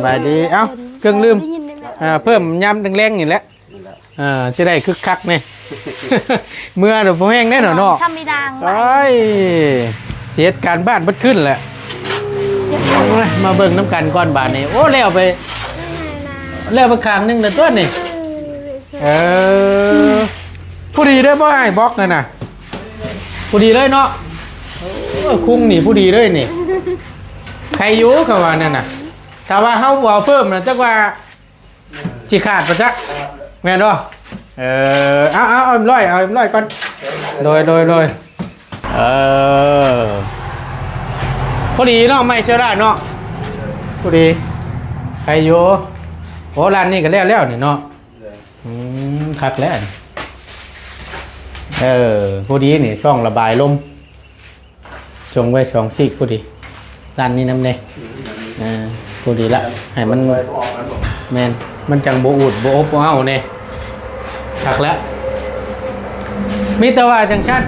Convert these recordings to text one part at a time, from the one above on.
ສະບາຍດີ. ເອົ້າ ເຄື່ອງດື່ມ ໄດ້ຍິນໄດ້ແມ່ ອ່າ ເພີ່ມຍາມແລງໆນີ້ແຫຼະ ນັ້ນແຫຼະ ອ່າ ຊິໄດ້ຄຶກຄັກແດ່. ເມື່ອດອກບໍ່ແຮງແດ່ເນາະ ເນາະ ຊ້ຳມີດາງ ໂອ້ຍ ຊິເຮັດການບ້ານເບິດຄືນແຫຼະ. ໂອ້ຍ ມາເບິ່ງນຳກັນກ່ອນບາດນີ້. ໂອ້ ແລ້ວໄປ ແລ້ວໄປຂ້າງໜຶ່ງແລ້ວຕົວນີ້. ເອີ ພໍດີເດີ້ ບໍ່ອ້າຍບລັອກນັ້ນນະ ພໍດີເລີຍເນາະ. ເອີ ຄຸງນີ້ພໍດີເລີຍນີ້ ໄຄຢູ່ ເຂົາວ່ານັ້ນນະ. ຖ້າວ່າເຮົາບໍ່ເອົາເພີ່ມນະ ຈັກວ່າຊິຂາດບໍ່ຈັກ ແມ່ນບໍ່? ເອີ ເອົາ ເອົາ ເອົາເອັມຮ້ອຍ ເອົາເອັມຮ້ອຍກ່ອນ. ໂດຍ ໂດຍ ໂດຍ. ເອີ ພໍດີເນາະ ໄມ້ເຊື້ອລາເນາະ ພໍດີ ໄຄຢູ່. ໂອ້ ຮ້ານນີ້ກໍແລ້ວແລ້ວນີ້ເນາະ. ອືມ ຄັກແລ້ວ. ເອີ ພໍດີນີ້ ຊ່ອງລະບາຍລົມ ຈົ່ງໄວ້ສອງຊີກພໍດີ. ຮ້ານນີ້ນຳແດ່. ເອີ ພໍດີລະ ໃຫ້ມັນ ແມ່ນ ມັນຈັ່ງບໍ່ອູດບໍ່ອົບບໍ່ເອົ້າແດ່. ຄັກແລ້ວ ມີແຕ່ວ່າຈັ່ງຊັ້ນ.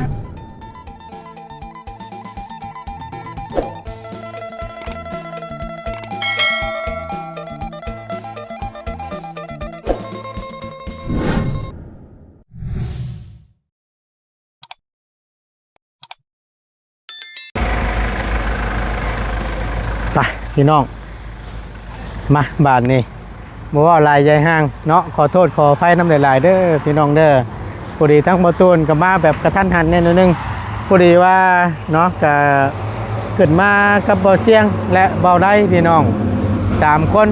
ໄປພີ່ນ້ອງ ມາບາດນີ້ ບໍ່ເວົ້າຫຼາຍໃຫຍ່ຫ່າງເນາະ ຂໍໂທດຂໍອະໄພນຳຫຼາຍໆເດີພີ່ນ້ອງເດີ. ພໍດີທາງບ່າວຕູນກໍມາແບບກະທັນຫັນແດ່ໜ້ອຍໜຶ່ງ ພໍດີວ່າເນາະ ກະຂຶ້ນມາກັບບ່າວຊຽງ ແລະ ບ່າວໄດພີ່ນ້ອງ ສາມຄົນ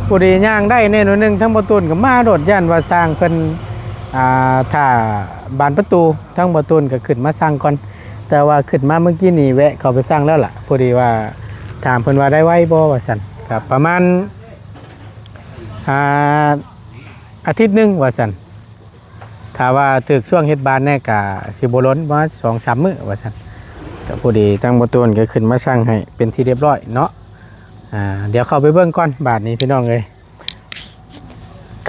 ພໍດີຍ່າງໄດ້ແດ່ໜ້ອຍໜຶ່ງ ທາງບ່າວຕູນກໍມາໂລດ ຢ້ານວ່າຊ່າງເພິ່ນ ອ່າ ຖ້າບານປະຕູ ທາງບ່າວຕູນກໍຂຶ້ນມາສັ່ງກ່ອນ ແຕ່ວ່າຂຶ້ນມາເມື່ອກີ້ນີ້ແວະເຂົ້າໄປສັ່ງແລ້ວລະ ພໍດີວ່າຖາມເພິ່ນວ່າໄດ້ໄວບໍ່ວ່າຊັ້ນ ກໍປະມານ ອ່າ ອາທິດໜຶ່ງວ່າຊັ້ນ ຖ້າວ່າຖືກຊ່ວງເຮັດບານແດ່ກໍຊິບໍ່ດົນ ປະມານສອງສາມມື້ວ່າຊັ້ນ. ກໍພໍດີທາງບ່າວຕູນກໍຂຶ້ນມາສັ່ງໃຫ້ເປັນທີ່ຮຽບຮ້ອຍເນາະ. ອ່າ ດຽວເຂົ້າໄປເບິ່ງກ່ອນບາດນີ້ພີ່ນ້ອງເອີຍ.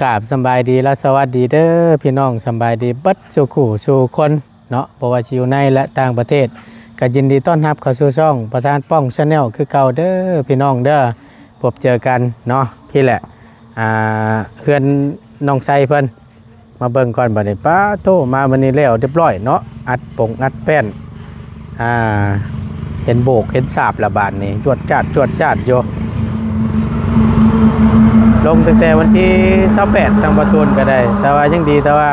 ກາບສຳບາຍດີ ແລະ ສະຫວັດດີເດີພີ່ນ້ອງ ສຳບາຍດີເບິດສູ່ຄູ່ສູ່ຄົນເນາະ ບໍ່ວ່າຊິຢູ່ໃນ ແລະ ຕ່າງປະເທດ ກໍຍິນດີຕ້ອນຮັບເຂົ້າສູ່ຊ່ອງປະທານປ້ອງ Channel ຄືເກົ່າເດີພີ່ນ້ອງເດີ. ພົບເຈີກັນເນາະ ພີ້ແຫຼະ ອ່າ ເຮືອນນ້ອງໄຊເພິ່ນ ມາເບິ່ງກ່ອນບາດນີ້. ປາໂທ້ ມາມື້ນີ້ແລ້ວຮຽບຮ້ອຍເນາະ ອັດປົງອັດແປ້ນ ອ່າ ເຫັນໂບກເຫັນສາບລະບາດນີ້ ຈວດຈາດ ຈວດຈາດຢູ່. ລົງຕັ້ງແຕ່ວັນທີຊາວແປດ ທາງບ່າວຕູນກໍໄດ້ ແຕ່ວ່າຍັງດີ ແຕ່ວ່າ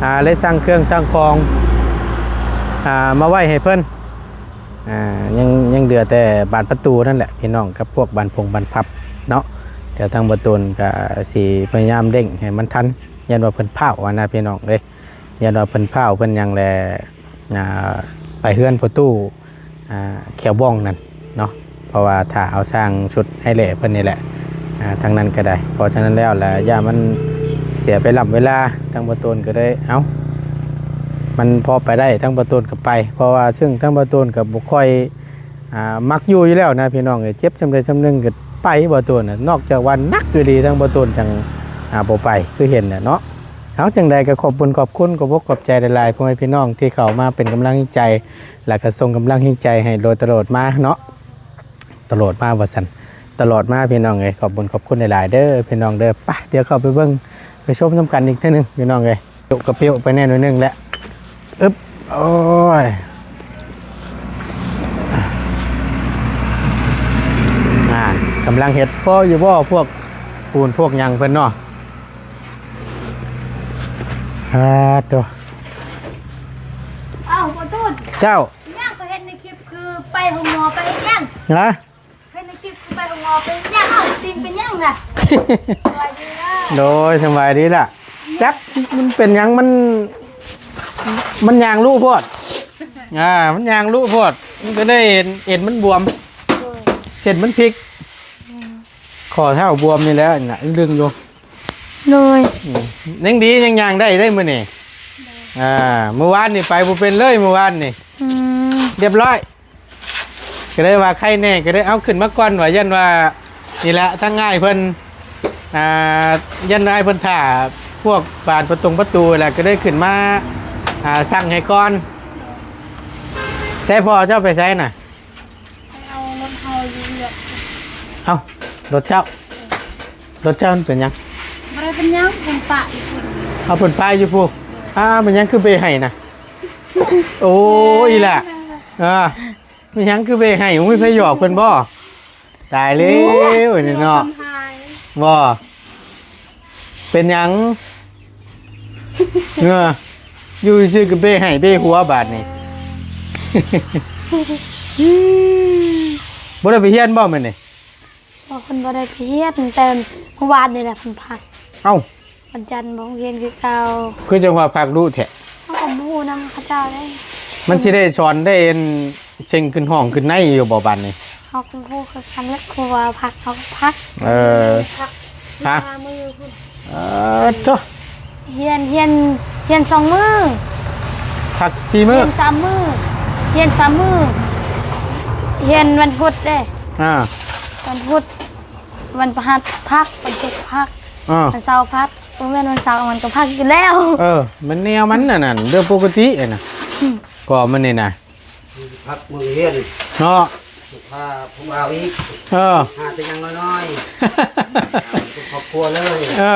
ອ່າ ໄດ້ສັ່ງເຄື່ອງສັ່ງຂອງ ອ່າ ມາໄວ້ໃຫ້ເພິ່ນ. ອ່າ ຍັງ ຍັງເຫຼືອແຕ່ບານປະຕູນັ້ນແຫຼະພີ່ນ້ອງ ກັບພວກບານພົງບານພັບເນາະ. ດຽວທາງບ່າວຕູນກໍຊິພະຍາຍາມເລັ່ງໃຫ້ມັນທັນ ຢ້ານວ່າເພິ່ນພ້າວຫັ້ນນະພີ່ນ້ອງເອີຍ. ຢ້ານວ່າເພິ່ນພ້າວເພິ່ນຫຍັງແຫຼະ ອ່າ ໄປເຮືອນພໍ່ຕູ້ ອ່າ ແຂວບ່ອງນັ້ນເນາະ ເພາະວ່າຖ້າເອົາຊ່າງຊຸດອ້າຍແຫຼ້ເພິ່ນນີ້ແຫຼະ ອ່າ ທາງນັ້ນກໍໄດ້. ເພາະສະນັ້ນແລ້ວລະ ຢ້ານມັນເສຍໄປລ້ຳເວລາ ທາງບ່າວຕູນກໍເລີຍ ເອົ້າ ມັນພໍໄປໄດ້ ທາງບ່າວຕູນກໍໄປ ເພາະວ່າເຊິ່ງທາງບ່າວຕູນກໍບໍ່ຄ່ອຍ ອ່າ ມັກຢູ່ຢູ່ແລ້ວນະພີ່ນ້ອງເອີຍ. ເຈັບສ່ຳໃດສ່ຳໜຶ່ງກໍໄປ ບ່າວຕູນນະ ນອກຈາກວ່າໜັກອີ່ຫຼີ ທາງບ່າວຕູນຈັ່ງ ອ່າ ບໍ່ໄປ ຄືເຫັນແຫຼະເນາະ. ເອົາ ຈັ່ງໃດກໍຂອບບຸນຂອບຄຸນ ຂອບອົກຂອບໃຈຫຼາຍໆ ພໍ່ແມ່ພີ່ນ້ອງທີ່ເຂົ້າມາເປັນກຳລັງແຮງໃຈ ແລ້ວກໍສົ່ງກຳລັງແຮງໃຈໃຫ້ໂດຍຕະຫຼອດມາເນາະ ຕະຫຼອດມາວ່າຊັ້ນ ຕະຫຼອດມາພີ່ນ້ອງເອີຍ. ຂອບບຸນຂອບຄຸນຫຼາຍໆເດີພີ່ນ້ອງເດີ. ໄປ ດຽວເຂົ້າໄປເບິ່ງໄປຊົມນຳກັນອີກເທື່ອໜຶ່ງພີ່ນ້ອງເອີຍ. ກະປິວໄປແດ່ໜ້ອຍໜຶ່ງແຫຼະ. ອຶບ ໂອ້ຍ ອ່າ ກຳລັງເຮັດພໍຢູ່ບໍ່ພວກປູນພວກຫຍັງເພິ່ນເນາະ. ອ່າ ໂຕ ເອົ້າ ພໍ່ຕູນ ເຈົ້າ ຫຍັງ ຂ້ອຍເຫັນໃນຄລິບຄືໄປໂຮງໝໍໄປເຮັດຫຍັງ? ຮະ? ເຫັນໃນຄລິບຄືໄປໂຮງໝໍໄປເຮັດຫຍັງ? ເອົ້າ ຕີນເປັນຫຍັງນະ? ສະບາຍດີລະ ໂດຍ ສະບາຍດີລະ. ຈັກມັນເປັນຫຍັງ ມັນ ມັນຍ່າງລຸໂພດ ອ່າ ມັນຍ່າງລຸໂພດ ມັນກໍໄດ້ເຫັນເອັນມັນບວມ ໂດຍ ເສັ້ນມັນພິກ ອືມ ຂໍ້ເທົ້າບວມນີ້ແຫຼະ ນະ ດຶງຢູ່ ໂດຍ ອືມ ຍັງດີຍັງຍ່າງໄດ້ເດ້ມື້ນີ້ ໂດຍ ອ່າ ມື້ວານນີ້ໄປບໍ່ເປັນເລີຍ ມື້ວານນີ້ ອືມ ຮຽບຮ້ອຍ ກໍເລີຍວ່າໄຄແດ່ ກໍເລີຍເອົາຂຶ້ນມາກ່ອນວ່າ ຢ້ານວ່ານີ້ແຫຼະ ທາງອ້າຍເພິ່ນ ອ່າ ຢ້ານອ້າຍເພິ່ນຖ້າພວກບານປະຕົງປະຕູແຫຼະ ກໍເລີຍຂຶ້ນມາ ອ່າ ສັ່ງໃຫ້ກ່ອນ. ໃສພໍ່ເຈົ້າໄປໃສນະ? ໄປເອົາລົດເຮົາຢູ່ວຽກ. ເອົ້າ ລົດເຈົ້າ? ລົດເຈົ້າມັນເປັນຫຍັງ? ບໍ່ໄດ້ເປັນຫຍັງ ເພິ່ນປະຢູ່ພຸ້ນ. ເອົາ ເພິ່ນປະຢູ່ພຸ້ນ. ອ້າ ເປັນຫຍັງຄືເບະໃຫ້ນະ? ໂອ້ຍ ອີ່ຫຼ້າ ອ່າ ເປັນຫຍັງຄືເບະໃຫ້? ບໍ່ມີໃຜຫຍອກເພິ່ນບໍ່? ຕາຍແລ້ວ ໂອ້ຍ ນີ້ເນາະ. ບໍ່ ເປັນຫຍັງ? ເອີ ຢູ່ຊື່ໆ ກໍເບະໃຫ້ເບະຫົວບາດນີ້. ບໍ່ໄດ້ໄປຮຽນບໍ່ມື້ນີ້? ບໍ່ ເພິ່ນບໍ່ໄດ້ໄປຮຽນ ແຕ່ມື້ວານນີ້ແຫຼະເພິ່ນພັກ. ເອົ້າ ວັນຈັນບໍ່ໂຮງຮຽນຄືເກົ່າ. ຄືຈັ່ງວ່າພັກດຸແທ້? ເຮົາກໍບໍ່ຮູ້ນຳເຂົາເຈົ້າເດ້. ມັນຊິໄດ້ສອນໄດ້ອັນ ເສັງຂຶ້ນຫ້ອງຂຶ້ນໃນຢູ່ບໍ່ບາດນີ້? ເຮົາກໍບໍ່ຮູ້ຄືກັນແຫຼະ ຄູວ່າພັກເຮົາກໍພັກ. ເອີ ພັກ ຮະ? ສີ່ຫ້າມື້ພຸ້ນ. ເອີ ໂທ້ ຮຽນ ຮຽນ ຮຽນສອງມື້ ພັກສີ່ມື້ ຮຽນສາມມື້ ຮຽນສາມມື້ ຮຽນວັນພຸດເດ້. ອ່າ ວັນພຸດ ວັນພະຫັດພັກ ວັນສຸກພັກ ອ່າ ວັນເສົາພັກ ບໍ່ແມ່ນວັນເສົາມັນກໍພັກຢູ່ແລ້ວ. ເອີ ມັນແນວມັນນັ້ນ ເລື່ອງປົກກະຕິຫັ້ນນະ. ອືມ ກໍມັນນີ້ນະ ພັກມື້ຮຽນເນາະ ພາຜູ້ບ່າວອີກ. ເອີ ຫາແຕ່ຫຍັງນ້ອຍໆ ເປັນຄອບຄົວເລີຍ. ເອີ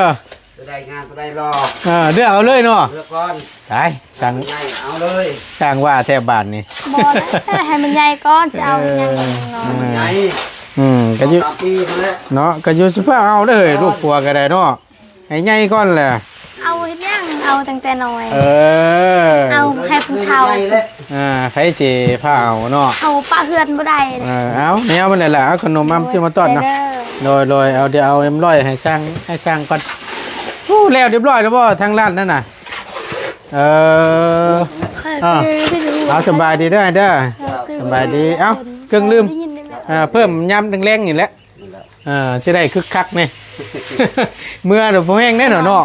ໄດ້ງານໄດ້ຫຼໍ່ ເອີ ເລືອກເອົາເລີຍເນາະ ເລືອກກ່ອນ. ຕາຍ ຊ່າງ ໃຫຍ່ເອົາເລີຍ ຊ່າງວ່າແທ້ບາດນີ້. ບໍ່ແຫຼະ ໃຫ້ມັນໃຫຍ່ກ່ອນ ຊິເອົາຫຍັງ ເອີ ນ້ອຍ ໃຫຍ່ ອືມ ກໍຢູ່ຕາມປີຫັ້ນແຫຼະເນາະ ກໍຢູ່ຊິພາເອົາເດີ ລູກຜົວກໍໄດ້ເນາະ ໃຫ້ໃຫຍ່ກ່ອນແຫຼະ. ເອົາເຮັດຫຍັງ ເອົາຕັ້ງແຕ່ນ້ອຍ. ເອີ ເອົາໃຫ້ເພິ່ນເຖົ້າ. ອ່າ ໃຜຊິພາເອົາເນາະ ເຂົາປະເຮືອນບໍ່ໄດ້. ເອີ ເອົາແນວມັນແຫຼະ ເອົາຂະໜົມມາຊື້ມາຕ້ອນເນາະ. ໂດຍ ໂດຍ ເອົາ ດຽວເອົາເອັມຮ້ອຍໃຫ້ຊ່າງ ໃຫ້ຊ່າງກ່ອນ. ໂອ້ ແລ້ວຮຽບຮ້ອຍແລ້ວບໍ່ທາງຮ້ານນັ້ນນະ? ເອີ ເອົາ ສະບາຍດີເດີ ເດີ ສະບາຍດີ. ເອົາ ເຄື່ອງດື່ມ ອ່າ ເພີ່ມຍາມແລງໆນີ້ແຫຼະ ອ່າ ຊິໄດ້ຄຶກຄັກແດ່. ເມື່ອແລ້ວບໍ່ແຮງແດ່ເນາະ ເນາະ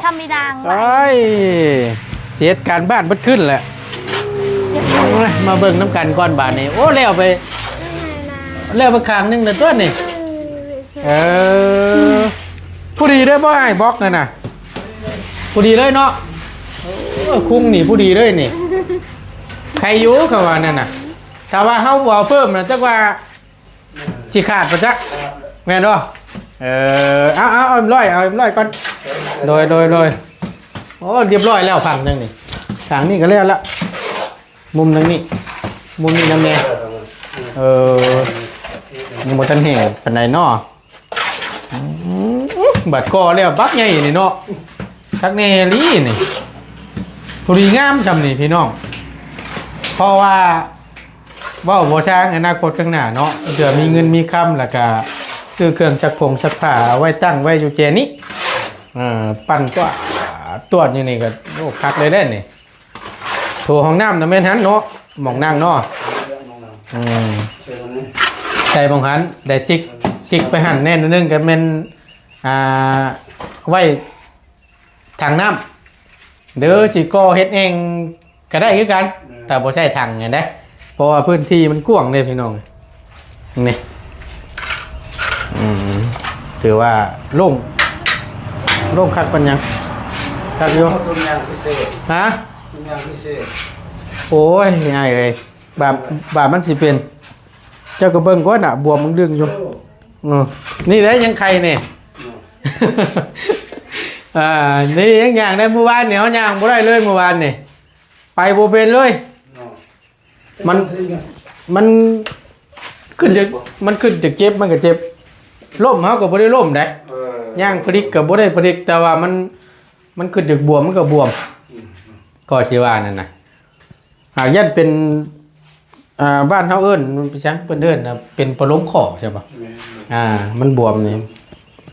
ໂອ້ຍ ຊິເຮັດການບ້ານເບິດຄືນແຫຼະ. ມາເບິ່ງນຳກັນກ່ອນບາດນີ້. ໂອ້ ແລ້ວໄປ ແລ້ວໄປຂ້າງໜຶ່ງແລ້ວຕົວນີ້. ເອີ ພໍດີເດີ ບໍ່ອ້າຍບລັອກນັ້ນນະ ພໍດີເລີຍເນາະ. ໂອ້ ຄຸງນີ້ພໍດີເລີຍນີ້ ໄຄຢູ່ ເຂົາວ່ານັ້ນນະ. ຖ້າວ່າເຮົາບໍ່ເອົາເພີ່ມນະ ຈັກວ່າຊິຂາດບໍ່ຈັກ ແມ່ນບໍ່? ເອີ ເອົາ ເອົາ ເອົາເອັມຮ້ອຍ ເອົາເອັມຮ້ອຍກ່ອນ. ໂດຍ ໂດຍ ໂດຍ. ໂອ້ ຮຽບຮ້ອຍແລ້ວ ຝັ່ງໜຶ່ງນີ້ ທາງນີ້ກໍແລ້ວລະ. ມຸມທາງນີ້ ມຸມນີ້ນຳແດ່. ເອີ ຍັງບໍ່ທັນແຫ້ງປານໃດເນາະ. ອືມ ບາດກໍແລ້ວບັກໃຫຍ່ນີ້ເນາະ ຄັກແນ່ອີ່ຫຼີນີ້. ພໍດີງາມຊ່ຳນີ້ພີ່ນ້ອງ ເພາະວ່າເວົ້າບໍ່ຊ່າງ ອະນາຄົດຂ້າງໜ້າເນາະ ເທື່ອມີເງິນມີຄຳ ແລ້ວກະຊື້ເຄື່ອງຊັກຜົງຊັກຜ້າເອົາໄວ້ຕັ້ງໄວ້ຢູ່ແຈນີ້. ເອີ ປັ່ນຕົວດຕົວດຢູ່ນີ້ກໍ ໂອ້ ຄັກເລີຍເດ້ນີ້. ໂຖຫ້ອງນ້ຳນະແມ່ນຫັ້ນເນາະ ໝ່ອງນັ່ງເນາະ. ອືມ ໃສ່ໝ່ອງຫັ້ນ ໄດ້ຊິກ ຊິກໄປຫັ້ນແນ່ໜ້ອຍໜຶ່ງ ກໍແມ່ນ ອ່າ ໄວ້ຖັງນ້ຳ ຫຼືຊິກໍ່ເຮັດແອ່ງກໍໄດ້ຄືກັນ ແມ່ນ ຖ້າບໍ່ໃຊ້ຖັງຫັ້ນເດ້ ເພາະວ່າພື້ນທີ່ມັນກວ້າງເດ້ພີ່ນ້ອງ. ນີ້ ອືມ ຖືວ່າໂລ່ງ ໂລ່ງຄັກປານຫຍັງ ຄັກຢູ່. ໂອ້ ຕົວຢ່າງພິເສດ ຮະ? ຕົວຢ່າງພິເສດ. ໂອ້ຍ ອ້າຍເອີຍ ບາບ ບາບມັນຊິເປັນ ເຈົ້າກໍເບິ່ງກ່ອນນະ ບວມເບິ່ງດຶງຢູ່. ເອີ ນີ້ແຫຼະຍັງໄຄນີ້. ອ່າ ນີ້ຍັງຍ່າງໄດ້ ມື້ວານນີ້ເຮົາຍ່າງບໍ່ໄດ້ເລີຍ ມື້ວານນີ້ ໄປບໍ່ເປັນເລີຍ. ມັນ ມັນຂຶ້ນຈາກ ມັນຂຶ້ນຈາກເຈັບ ມັນກໍເຈັບ ລົ້ມເຮົາກໍບໍ່ໄດ້ລົ້ມໄດ໋. ເອີ ຍ່າງຜະລິກກໍບໍ່ໄດ້ຜະລິກ ແຕ່ວ່າມັນ ມັນຂຶ້ນຈາກບວມ ມັນກໍບວມ. ອືມ ກໍຊິວ່ານັ້ນນະ ຫາກຢ້ານເປັນ ອ່າ ບ້ານເຮົາເອີ້ນ ມັນເປັນຫຍັງ ເພິ່ນເອີ້ນນະ ເປັນປະໂລງຂໍ້ໃຊ່ບໍ່? ແມ່ນ ອ່າ ມັນບວມນີ້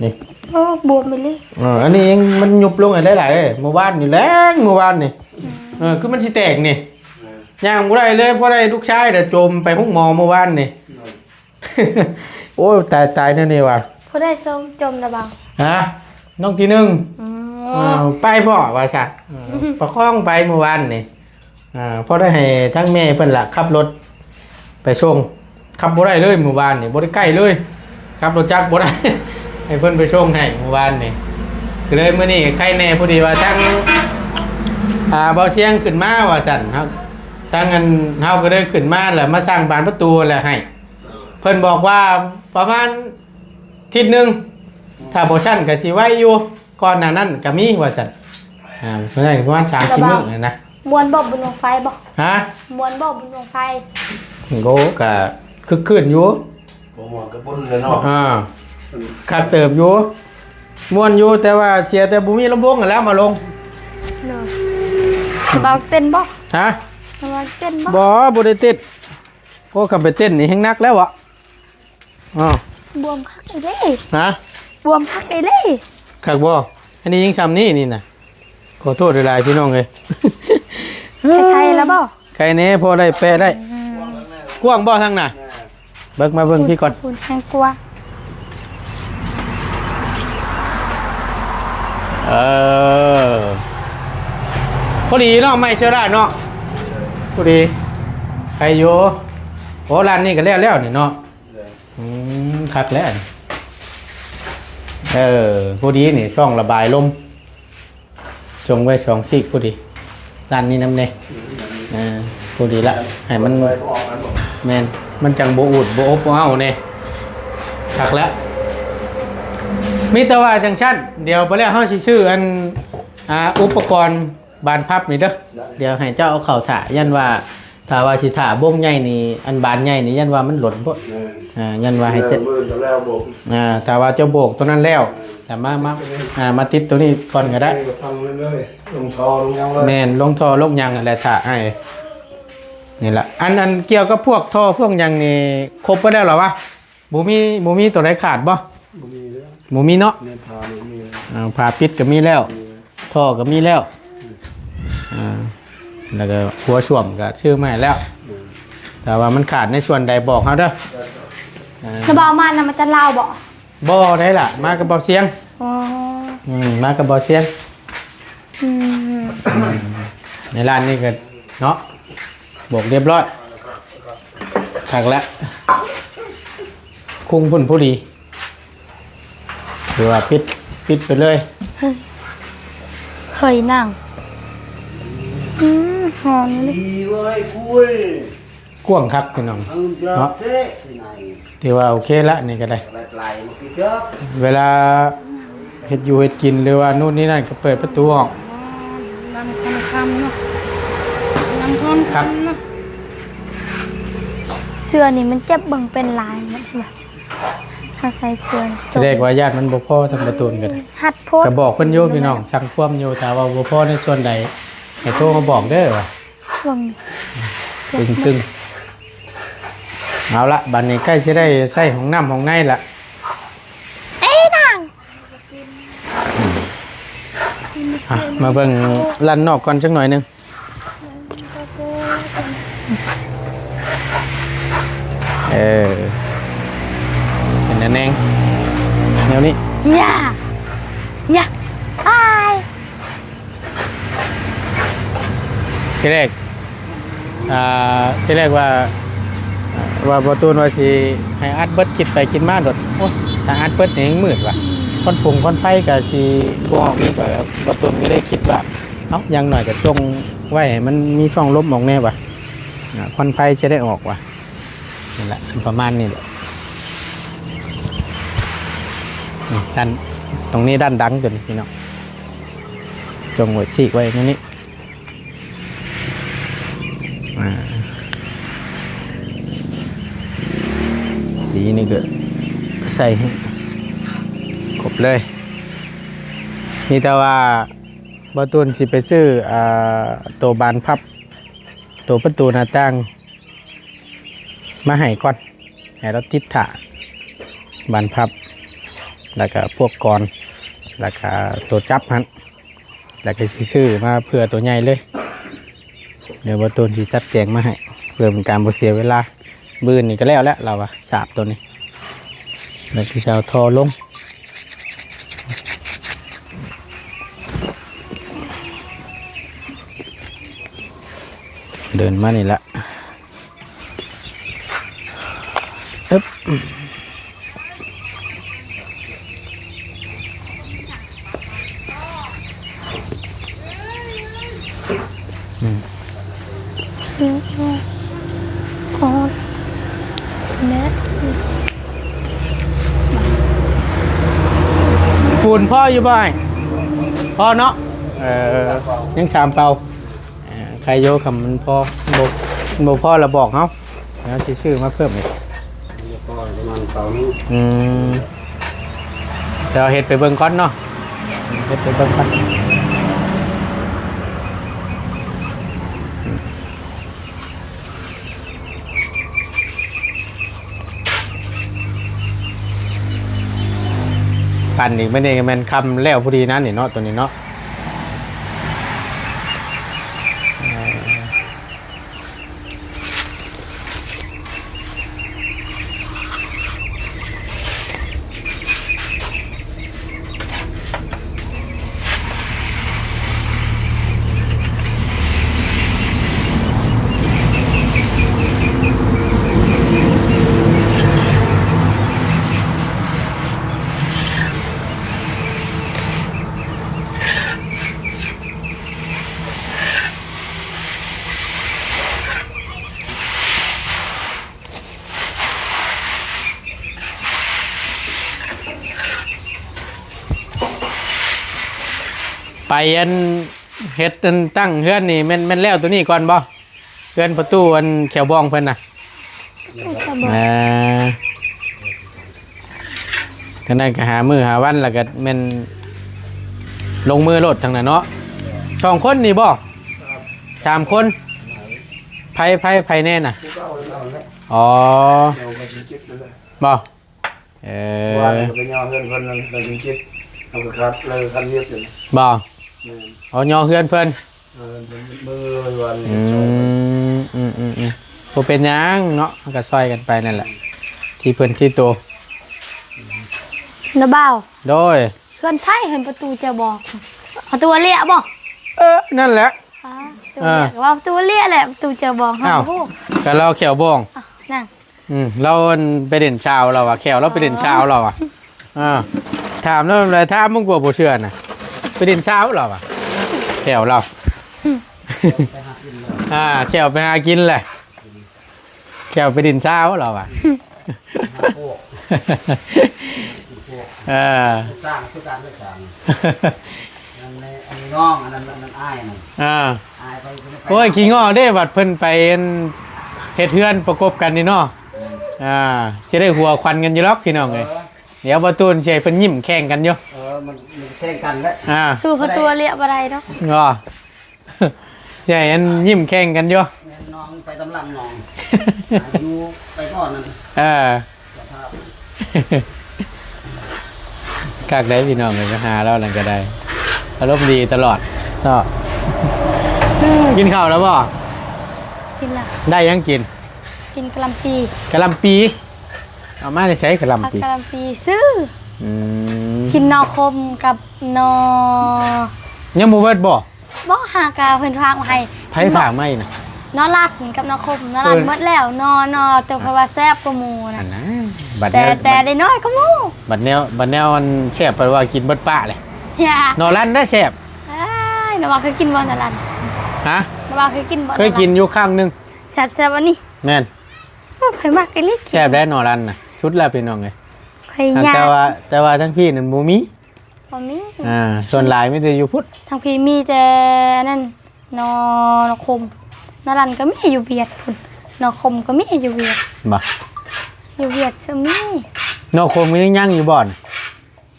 ນີ້ ໂອ້ ບວມໄປເລີຍ. ເອີ ອັນນີ້ຍັງມັນຍຸບລົງໃຫ້ຫຼາຍໆ ເອີ ມື້ວານນີ້ແຫຼງ ມື້ວານນີ້. ອືມ ເອີ ຄືມັນຊິແຕກນີ້. ເອີ ຍ່າງບໍ່ໄດ້ເລີຍ ພໍໄດ້ລູກຊາຍນະຈົມໄປໂຮງໝໍມື້ວານນີ້. ໂອ້ຍ ຕາຍ ຕາຍແນວນີ້ວ່າ ຜູ້ໃດຊົມຈົມນະບ່າວ? ຮະ? ນ້ອງທີໜຶ່ງ. ອໍ ເອີ ໄປບໍ່ວ່າຊັ້ນ ເອີ ປະຄອງໄປມື້ວານນີ້. ອ່າ ພໍໄດ້ໃຫ້ທາງແມ່ເພິ່ນລະຂັບລົດໄປສົ່ງ ຂັບບໍ່ໄດ້ເລີຍມື້ວານນີ້ ບໍ່ໄດ້ໃກ້ເລີຍ ຂັບລົດຈັກບໍ່ໄດ້ ໃຫ້ເພິ່ນໄປສົ່ງໃຫ້ມື້ວານນີ້. ກໍເລີຍມື້ນີ້ໄຄແນ່ ພໍດີວ່າທາງ ອ່າ ບ່າວສຽງຂຶ້ນມາວ່າຊັ້ນ ທາງອັນເຮົາກໍເລີຍຂຶ້ນມາ ແລ້ວມາສ້າງບານປະຕູແລ້ວໃຫ້ ເພິ່ນບອກວ່າປະມານທິດໜຶ່ງ. ອື ຖ້າບໍ່ຊັ້ນກໍຊິໄວຢູ່ ກ່ອນໜ້ານັ້ນກໍມີວ່າຊັ້ນ. ອ່າ ສ່ວນໃຫຍ່ປະມານສາມສີ່ມື້ນັ້ນນະ. ມ່ວນບໍ່ ບຸນບັ້ງໄຟບໍ່? ຮະ? ມ່ວນບໍ່ ບຸນບັ້ງໄຟ? ໂອ້ ກໍຄຶກຄື້ນຢູ່. ບໍ່ມ່ວນກໍບຸນແຫຼະເນາະ. ອ່າ ຄັກເຕີບຢູ່ ມ່ວນຢູ່ ແຕ່ວ່າເສຍແຕ່ບໍ່ມີລຳວົງຫັ້ນແຫຼະມາລົງ. ເນາະ ສະບາຍເຕັ້ນບໍ່? ຮະ? ສະບາຍເຕັ້ນບໍ່? ບໍ່ ບໍ່ໄດ້ເຕັ້ນ. ໂອ້ ຄັນໄປເຕັ້ນນີ້ແຮງໜັກແລ້ວເບາະ. ອ້າວ ບວມຄັກອີ່ຫຼີ. ຮະ? ບວມຄັກອີ່ຫຼີ. ຄັກບໍ່? ອັນນີ້ຍັງຊ່ຳນີ້ນີ້ນະ. ຂໍໂທດຫຼາຍໆ ພີ່ນ້ອງເອີຍ. ໄຄໆ ແລ້ວບໍ່? ໄຄແດ່ ພໍໄດ້ແປະໄດ້. ອືມ ກວ້າງບໍ່ທາງໜ້າ? ເບິ່ງ ມາເບິ່ງພີ້ກ່ອນ. ພຸ້ນແຮງກວ່າ. ເອີ ພໍດີເນາະ ໄມ້ເຊື້ອລາເນາະ. ພໍດີ ໄຄຢູ່. ໂອ້ ຮ້ານນີ້ກໍແລ້ວແລ້ວນີ້ເນາະ. ອືມ ຄັກແລ້ວ. ເອີ ພໍດີນີ້ ຊ່ອງລະບາຍລົມ ຈົ່ງໄວ້ສອງຊີກພໍດີ. ດ້ານນີ້ນຳແດ່. ເອີ ພໍດີລະ ໃຫ້ມັນ ແມ່ນ ມັນຈັ່ງບໍ່ອູດ ບໍ່ອົບ ບໍ່ເອົ້າແດ່. ຄັກແລ້ວ. ມີແຕ່ວ່າຈັ່ງຊັ້ນ ດຽວໄປແລ້ວເຮົາຊິຊື້ອັນ ອ່າ ອຸປະກອນບານພັບນີ້ເດີ. ໄດ້ ດຽວໃຫ້ເຈົ້າເອົາເຂົ້າຖ້າ ຢ້ານວ່າ ຖ້າວ່າຊິຖ້າບົງໃຫຍ່ນີ້ ອັນບານໃຫຍ່ນີ້ ຢ້ານວ່າມັນຫຼົ່ນໂພດ. ແມ່ນ ອ່າ ຢ້ານວ່າໃຫ້ເຈົ້າ ມື້ອື່ນກໍແລ້ວບົງ. ອ່າ ຖ້າວ່າເຈົ້າໂບກຕົວນັ້ນແລ້ວ ແມ່ນ ແລ້ວມາ ມາ ອ່າ ມາຕິດຕົວນີ້ກ່ອນກໍໄດ້. ນີ້ກໍຕັ້ງເລີຍ ລົງທໍ່ລົງຫຍັງເລີຍ. ແມ່ນ ລົງທໍ່ລົງຫຍັງຫັ້ນແຫຼະ ຖ້າໃຫ້ ນີ້ລະ. ອັນ ອັນກ່ຽວກັບພວກທໍ່ພວກຫຍັງນີ້ ຄົບເບິດແລ້ວລະວະ? ບໍ່ມີ ບໍ່ມີຕົວໃດຂາດບໍ່? ບໍ່ມີແລ້ວ. ບໍ່ມີເນາະ. ແມ່ນ ຝານີ້ມີແລ້ວ. ອ່າ ຝາປິດກໍມີແລ້ວ. ມີແລ້ວ. ທໍ່ກໍມີແລ້ວ. ອືມ ອ່າ ແລ້ວກໍຫົວສ້ວມກໍຊື້ມາໃຫ້ແລ້ວ. ອືມ ຖ້າວ່າມັນຂາດໃນສ່ວນໃດບອກເຮົາເດີ. ໄດ້ ອ່າ ແລ້ວບໍ່ເອົາມານຳອາຈານລາວບໍ່? ບໍ່ໄດ້ລະ ມາກັບເບົາຊຽງ. ອໍ ອືມ ມາກັບເບົາຊຽງ. ອືມ ໃນຮ້ານນີ້ກໍເນາະ ບອກຮຽບຮ້ອຍ ຄັກແລ້ວ. ຄຸງພຸ້ນພໍດີ ຫຼືວ່າປິດ ປິດໄປເລີຍ. ເຮີ້ຍ ເຮີ້ຍ ນາງ. ອືມ ຫອມເລີຍ. ກວ້າງຄັກພີ່ນ້ອງເນາະ. ຖືວ່າໂອເຄລະ ນີ້ກໍໄດ້. ເວລາເຮັດຢູ່ເຮັດກິນ ຫຼືວ່າໂນ່ນນີ້ນັ້ນ ກໍເປີດປະຕູອອກ. ນຳຄອນຄຳເນາະ ນຳຄອນຄຳເນາະ. ເສື້ອນີ້ມັນເຈັບເບິ່ງເປັນຫຼາຍເນາະ. ຖ້າໃສ່ເສື້ອ ສະແດງວ່າຢ້ານມັນບໍ່ພໍທຳປະຕູນກໍໄດ້. ຮັດໂພດ. ກໍບອກເພິ່ນຢູ່ພີ່ນ້ອງ ສັ່ງຄວາມຢູ່ ຖ້າວ່າບໍ່ພໍໃນສ່ວນໃດ ໃຫ້ໂທມາບອກເດີວ່າ. ເບິ່ງ ຕຶງໆ. ເອົາລະ ບັດນີ້ໃກ້ຊິໄດ້ໃຊ້ຫ້ອງນ້ຳຫ້ອງໃນລະ. ເອີ ນາງ. ອ່ະ ມາເບິ່ງລານນອກກ່ອນຈັກໜ້ອຍໜຶ່ງ. ເອີ ເປັນແນວແນງ ແນວນີ້. ຫຍ້າ ຫຍ້າ ອ້າຍ. ທີແລກ ອ່າ ທີແລກວ່າ ວ່າບໍ່ຕູນວ່າຊິໃຫ້ອັດເບິດ ຄິດໄປຄິດມາໂດດ ໂອ້ຍ ຖ້າອັດເບິດນີ້ຍັງມືດວ່າ ຄວັນຟົງຄວັນໄຟກໍຊິບໍ່ອອກອີກວ່າ ບໍ່ຕູນກໍເລີຍຄິດວ່າ ເອົ້າ ຢ່າງໜ້ອຍກໍຈົ່ງໄວ້ໃຫ້ມັນມີຊ່ອງລົມອອກແດ່ວ່າ ອ່າ ຄວັນໄຟຊິໄດ້ອອກວ່າ. ນີ້ແຫຼະ ປະມານນີ້ແຫຼະ. ນີ້ ດ້ານ ຕົງນີ້ດ້ານດັງຕົວນີ້ພີ່ນ້ອງ ຈົ່ງໄວ້ ສີກໄວ້ແນວນີ້. ອ່າ ສີນີ້ກໍໃສ່ໃຫ້ຄົບເລີຍ. ມີແຕ່ວ່າບໍ່ຕູນຊິໄປຊື້ ອ່າ ໂຕບານພັບ ໂຕປະຕູໜ້າຕ່າງ ມາໃຫ້ກ່ອນ ໃຫ້ລາວຕິດຖ້າ ບານພັບ ແລ້ວກະພວກກອນ ແລ້ວກະໂຕຈັບຫັ້ນ ແລ້ວກະຊິຊື້ມາເພື່ອໂຕໃຫຍ່ເລີຍ. ດຽວບ່າວຕູນຊິຈັດແຈງມາໃຫ້ ເພື່ອເປັນການບໍ່ເສຍເວລາ. ມື້ນີ້ກະແລ້ວແຫຼະ ລາວວ່າສາບໂຕນີ້ ແລ້ວຊິເອົາທໍ່ລົງ. ເດີນມານີ້ລະ ອຶບ ອືມ ຊື້ ໂອ້ ແມ່ ມາ ປູນພໍຢູ່ບໍ່ອ້າຍ? ພໍເນາະ. ເອີ ຍັງສາມເປົາ. ເອີ ໄຄໂຍຄຳມັນພໍ ບໍ່ ບໍ່ພໍລະບອກເຮົາ ເຮົາຊິຊື້ມາເພີ່ມອີກ. ບໍ່ພໍປະມານເປົາໜຶ່ງ. ອືມ ດຽວເຮັດໄປເບິ່ງກ່ອນເນາະ ເຮັດໄປເບິ່ງກ່ອນ. ປັ່ນອີກມື້ນີ້ກໍແມ່ນຄ່ຳແລ້ວພໍດີນັ້ນນີ້ເນາະ ຕົວນີ້ເນາະ. ເອີ ໄປອັນ ເຮັດອັນຕັ້ງເຮືອນນີ້ແມ່ນ ແມ່ນແລ້ວໂຕນີ້ກ່ອນບໍ່? ເຮືອນປະຕູອັນແຂວບອງເພິ່ນນະ. ເອີ ທາງນັ້ນກໍຫາມື້ຫາວັນ ແລ້ວກໍແມ່ນລົງມືໂລດທາງນັ້ນເນາະ. ສອງຄົນນີ້ບໍ່? ສາມຄົນ. ໃຜ ໃຜ ໃຜແນ່ນະ? ອໍ ບໍ່? ເອີ ວານກໍໄປຍໍເຮືອນເພິ່ນນັ້ນ ໄປກິນຈິດ ເຮົາກໍຂາດເລີຍຄັນວຽກຢູ່. ບໍ່? ແມ່ນ. ອໍ ຍໍເຮືອນເພິ່ນ. ເອີ ມື້ວານນີ້. ອືມ ອືມ ອືມ ອືມ ບໍ່ເປັນຫຍັງເນາະ ເຮົາກໍຊ່ອຍກັນໄປນັ້ນແຫຼະ ທີ່ເພິ່ນທີ່ໂຕ. ນະບ່າວ. ໂດຍ. ເຮືອນໃຜ? ເຮືອນປະຕູເຈົ້າບໍ່? ປະຕູເລຍບໍ່? ເອີ ນັ້ນແຫຼະ. ປະຕູເລຍ ເອີ ເວົ້າປະຕູເລຍແຫຼະ ປະຕູເຈົ້າບໍ່? ເຮົາ ອ້າວ ບໍ່ຮູ້ ກໍລາວແຂວບອງ. ອ້າວ ນັ່ງ ອືມ ລາວອັນໄປຫຼິ້ນສາວລາວວ່າ ແຂວລາວໄປຫຼິ້ນສາວລາວວ່າ. ເອີ ຖາມລາວແຫຼະ ຖາມມຶງກວ່າບໍ່ເຊື່ອນະ ໄປຫຼິ້ນສາວລາວວ່າ ແຂວລາວ. ອ່າ ແຂວໄປຫາກິນແຫຼະ ແຂວໄປຫຼິ້ນສາວລາວວ່າ. ເອີ ສ້າງຄືກັນເລີຍ ສ້າງ. ອັນນີ້ ອັນນີ້ນ້ອງ ອັນນັ້ນ ອັນນັ້ນອ້າຍນັ້ນ. ອ່າ ອ້າຍໄປ ໂອ້ຍ ຂີ້ງໍ້ເດ້ ບັດເພິ່ນໄປອັນເຮັດເຮືອນປະກົບກັນນີ້ເນາະ. ອ່າ ຊິໄດ້ຫົວຂວັນກັນຢູ່ດອກພີ່ນ້ອງເອີຍ. ເອີ ດຽວປະຕູນຊິໃຫ້ເພິ່ນຍິ້ມແຂ່ງກັນຢູ່. ເອີ ມັນ ມັນແຂ່ງກັນແຫຼະ. ອ່າ ສູ້ປະຕູເລຍບໍ່ໄດ້ດອກ. ບໍ່ ໃຫ້ອັນຍິ້ມແຂ່ງກັນຢູ່. ແມ່ນ ນ້ອງໄປຕາມຫຼັງນ້ອງ ຢູ່ໄປກ່ອນນັ້ນ. ເອີ ຄັກໄດ໋ພີ່ນ້ອງເອີຍ ໄປຫາລາວນັ້ນກໍໄດ້ ອາລົມດີຕະຫຼອດເນາະ. ກິນເຂົ້າແລ້ວບໍ່? ກິນແລ້ວ. ໄດ້ຫຍັງກິນ? ກິນກະຫຼ່ຳປີ. ກະຫຼ່ຳປີ? ເອົາມາແຕ່ໃສກະຫຼ່ຳປີ? ກະຫຼ່ຳປີຊື້. ອືມ ກິນໜໍ່ຂົມກັບໜໍ່. ຍັງບໍ່ເບິດບໍ່? ບໍ່ ຫາກະເພິ່ນຝາກມາໃຫ້. ໃຜຝາກມາໃຫ້ນະ? ໜໍ່ລັດກັບໜໍ່ຂົມ. ໜໍ່ລັດ ເອີ ເບິດແລ້ວ ໜໍ່ ໜໍ່ໂຕຂ້ອຍວ່າແຊບກວ່າໝູ່ນະ. ອັນນັ້ນ ບັດແນວ ແຕ່ ແຕ່ໄດ້ໜ້ອຍກວ່າໝູ່. ບັດແນວ ບັດແນວອັນແຊບ ເພິ່ນວ່າກິນເບິດປະເລີຍ. ໜໍ່ລັດໄດ້ແຊບ. ອ້າຍ ນ້ອງວ່າເຄີຍກິນບໍ່ໜໍ່ລັດ? ຮະ? ນ້ອງວ່າເຄີຍກິນບໍ່? ເຄີຍກິນຢູ່ຄັ້ງໜຶ່ງ. ແຊບໆ ອັນນີ້. ແມ່ນ. ໂອ້ ຂ້ອຍມັກອີ່ຫຼີ. ແຊບໄດ໋ໜໍ່ລັດນະ ສຸດແລ້ວພີ່ນ້ອງເອີຍ. ຂ້ອຍຢາກ ແຕ່ວ່າ ແຕ່ວ່າທາງພີ້ນັ້ນບໍ່ມີ. ບໍ່ມີ. ອ່າ ສ່ວນຫຼາຍມີແຕ່ຢູ່ພຸ້ນ. ທາງພີ້ມີແຕ່ອັນນັ້ນ ໜໍ່ ໜໍ່ຂົມ. ໜໍ່ລັດກໍມີຢູ່ຫວຽດພຸ້ນ. ໜໍ່ຂົມກໍມີຢູ່ຫວຽດ. ບໍ່? ຢູ່ຫວຽດຊະມີ. ໜໍ່ຂົມກໍຍັງ ຍັງຢູ່ບໍ່ນະ?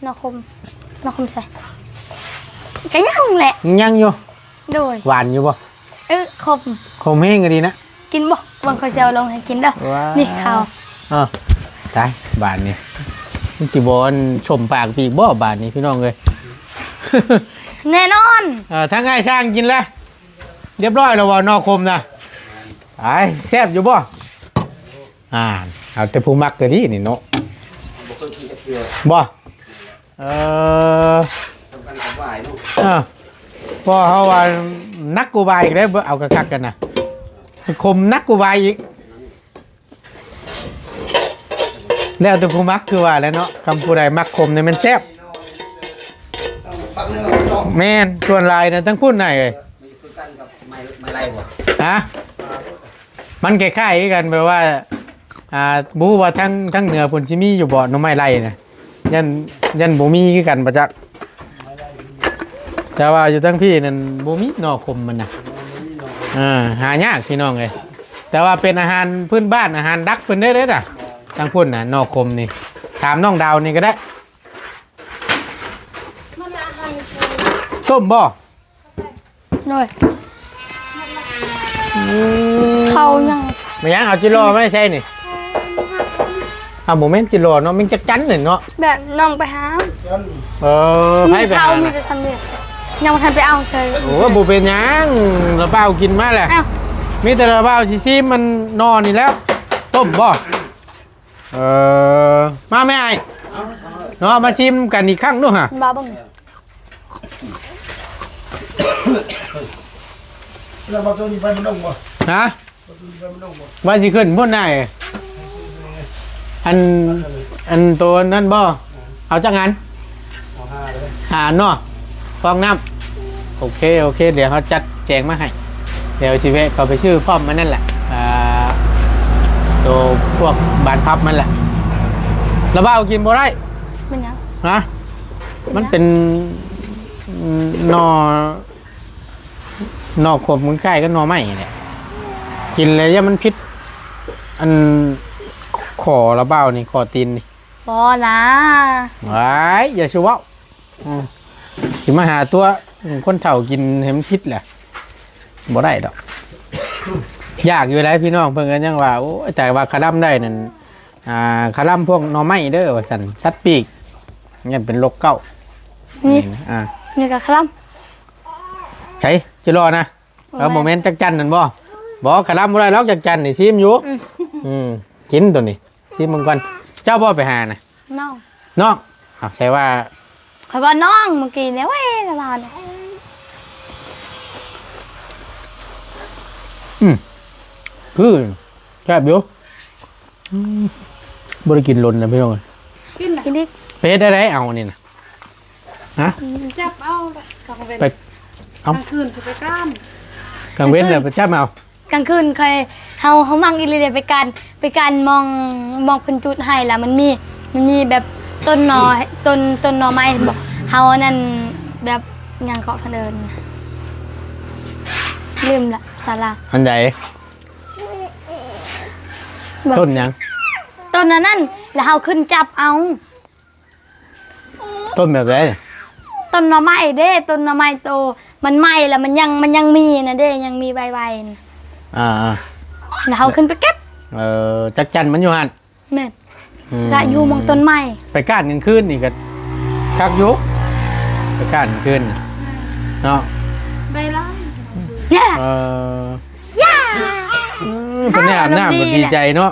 ໜໍ່ຂົມ ໜໍ່ຂົມໃສ? ກໍຍັງແຫຼະ. ຍັງຢູ່. ໂດຍ. ຫວານຢູ່ບໍ່? ເອີ ຂົມ. ຂົມແຮງກໍດີນະ. ກິນບໍ່? ເບິ່ງຂ້ອຍຊິເອົາລົງໃຫ້ກິນເດີ. ວ້າ ນີ້ເຂົ້າ. ເອີ ຕາຍ ບາດນີ້ມັນຊິບໍ່ອັນສົມປາກໄປອີກບໍ່ບາດນີ້ ພີ່ນ້ອງເອີຍ? ແນ່ນອນ. ເອີ ທາງອ້າຍຊ່າງກິນແລ້ວ ຮຽບຮ້ອຍແລ້ວບໍ່ ໜໍ່ຂົມນະ? ຕາຍ ແຊບຢູ່ບໍ່? ອ່າ ເອົາແຕ່ຜູ້ມັກກໍດີນີ້ເນາະ. ບໍ່ເຄີຍກິນຈັກເທື່ອ. ບໍ່? ເອີ ສຳຄັນກັບຫວາຍເນາະ. ເອີ ເພາະເຮົາວ່າໜັກກວ່າຫວາຍອີກເດ້ ເອົາຄັກໆກັນນະ ຂົມໜັກກວ່າຫວາຍອີກ. ແລ້ວແຕ່ຜູ້ມັກ ຄືວ່າແຫຼະເນາະ ຄຳຜູ້ໃດມັກຂົມນີ້ແມ່ນແຊບ. ແມ່ນ ສ່ວນຫຼາຍນະ ທັງພຸ້ນນະເອີຍ. ມັນຄືກັນກັບໄມ້ ໄມ້ໄລ່ບໍ່? ຮະ? ມັນຄ້າຍໆຄືກັນ ແບບວ່າ ອ່າ ບໍ່ຮູ້ວ່າທາງ ທາງເໜືອເພິ່ນຊິມີຢູ່ບໍ່ ໜໍ່ໄມ້ໄລ່ນະ. ຢ້ານ ຢ້ານບໍ່ມີຄືກັນ ບໍ່ຈັກ. ຕ່ວ່າຢູ່ທາງພີ້ນັ້ນບໍ່ມີໜໍ່ຂົມມັນນະ. ເອີ ຫາຍາກພີ່ນ້ອງເອີຍ. ແຕ່ວ່າເປັນອາຫານພື້ນບ້ານ ອາຫານດັກເພິ່ນເດ້ເດ້ນະ. ທາງພຸ້ນນະໜໍ່ຂົມນີ້ ຖາມນ້ອງດາວນີ້ກໍໄດ້. ຕົ້ມບໍ່? ໂດຍ ອືມ ເຂົ້າຍັງ ແມ່ນຫຍັງ ເອົາຈິລໍມາໃສ່ນີ້? ເອົາ ບໍ່ແມ່ນຈິລໍເນາະ ແມ່ນຈັກຈັ່ນນີ້ເນາະ. ແບບນ້ອງໄປຫາ ເອີ ໃຜໄປຫາ? ມີແຕ່ຊຳນີ້ ຍັງບໍ່ທັນໄປເອົາເທື່ອ. ໂອ້ ບໍ່ເປັນຫຍັງ ລາວບ່າວກິນມາແຫຼະ. ມີແຕ່ລາວບ່າວຊິຊີມມັນໜໍ່ນີ້ແລ້ວ. ຕົ້ມບໍ່? ເອີ ມາແມ່ອ້າຍເນາະ ມາຊີມກັນອີກຄັ້ງດູຫາ. ມາເບິ່ງ ແລ້ວບໍ່ໂຕນີ້ໄປບໍ່ລົງບໍ່? ຮະ? ບໍ່ໂຕນີ້ໄປບໍ່ລົງບໍ່? ວ່າຊິຂຶ້ນພຸ້ນນາຍ. ອັນ ອັນໂຕນັ້ນບໍ່? ເອົາຈັກອັນ? ເອົາຫ້າເລີຍ ຫ້າອັນເນາະ. ຟອງນ້ຳ ໂອເຄ ໂອເຄ ດຽວເຮົາຈັດແຈງມາໃຫ້. ດຽວຊິແວະເຂົ້າໄປຊື້ພ້ອມມັນນັ້ນແຫຼະ ອ່າ ໂຕພວກບານພັບມັນແຫຼະ. ລາວບ່າວກິນບໍ່ໄດ້. ເປັນຫຍັງ? ຮະ? ມັນເປັນໜໍ່ ໜໍ່ຂົມ ມັນຄ້າຍກັບໜໍ່ໄມ້ນີ້ແຫຼະ. ກິນແລ້ວຢ້ານມັນຜິດ ອັນ ຂໍ້ລາວບ່າວນີ້ ຂໍ້ຕີນນີ້. ບໍ່ນາ. ວ້າຍ ຢ່າຊິເວົ້າ. ອືມ ຊິມາຫາຕົວະຄົນເຖົ້າກິນໃຫ້ມັນຜິດແຫຼະ ບໍ່ໄດ້ດອກ. ຢາກຢູ່ໃດ໋ພີ່ນ້ອງ ເພິ່ນກໍຍັງວ່າ ໂອ້ຍ ແຕ່ວ່າຄະລຳໄດ້ນັ້ນ ອ່າ ຄະລຳພວກໜໍ່ໄມ້ເດີວ່າຊັ້ນ ສັດປີກ ຍັງເປັນໂລກເກົ້າ. ນີ້ ອືມ ອ່າ ນີ້ກໍຄະລຳ ໃສ ຈິລໍນະ? ເອີ ບໍ່ແມ່ນຈັກຈັ່ນນັ້ນບໍ່? ບໍ່ ຄະລຳບໍ່ໄດ້ດອກ ຈັກຈັ່ນນີ້ຊີມຢູ່. ອືມ ອືມ ກິນໂຕນີ້. ຊີມເບິ່ງກ່ອນ ເຈົ້າບໍ່ໄປຫານະ? ນ້ອງ ນ້ອງ ເອົາ ໃສ່ວ່າ ຂ້ອຍວ່ານ້ອງເມື່ອກີ້ນີ້ ເວີຍ ລະວ່ານະ. ອືມ ຄື ແຊບຢູ່. ອືມ ບໍ່ໄດ້ກິນດົນແລ້ວພີ່ນ້ອງ. ກິນ ກິນອີກ. ໄປເຮັດໄດ້ໃດ ເອົານີ້ນະ? ຮະ? ອືມ ຈັບເອົາລະ ກາງເວັນ ໄປ ເອົາ ກາງຄືນຊິໄປການ ກາງເວັນແລ້ວໄປຈັບເອົາ. ກາງຄືນຂ້ອຍ ເຮົາ ເຮົາມັກອີ່ຫຼີເດ ໄປການ ໄປການໝ່ອງ ໝ່ອງເພິ່ນຈູດໄຫ້ລະ ມັນມີ ມັນມີແບບຕົ້ນໜໍ່ ຕົ້ນ ຕົ້ນໜໍ່ໄມ້ ເຫັນບໍ່? ເຮົາອັນນັ້ນ ແບບຫຍັງເກາະເພິ່ນເອີ້ນ ລືມລະ ສາລາ ອັນໃດ? ບໍ່ ຕົ້ນຫຍັງ? ຕົ້ນອັນນັ້ນ ລະເຮົາຂຶ້ນຈັບເອົາ. ຕົ້ນແບບໃດ? ຕົ້ນໜໍ່ໄມ້ເດ້ ຕົ້ນໜໍ່ໄມ້ໂຕ ມັນໃໝ່ລະ ມັນຍັງ ມັນຍັງມີນະເດ້ ຍັງມີໃບໄວນະ. ອ່າໆ ລະເຮົາຂຶ້ນໄປເກັບ. ເອີ ຈັກຈັ່ນມັນຢູ່ຫັ້ນ. ແມ່ນ ອືມ ກະຢູ່ໝ່ອງຕົ້ນໄມ້. ໄປກ້ານກາງຄືນນີ້ກະຄັກຢູ່ ໄປກ້ານກາງຄືນເນາະ ໄດ້ຫຼາຍ. ເອີ ເພິ່ນໄດ້ອາບນ້ຳ ເພິ່ນດີໃຈເນາະ.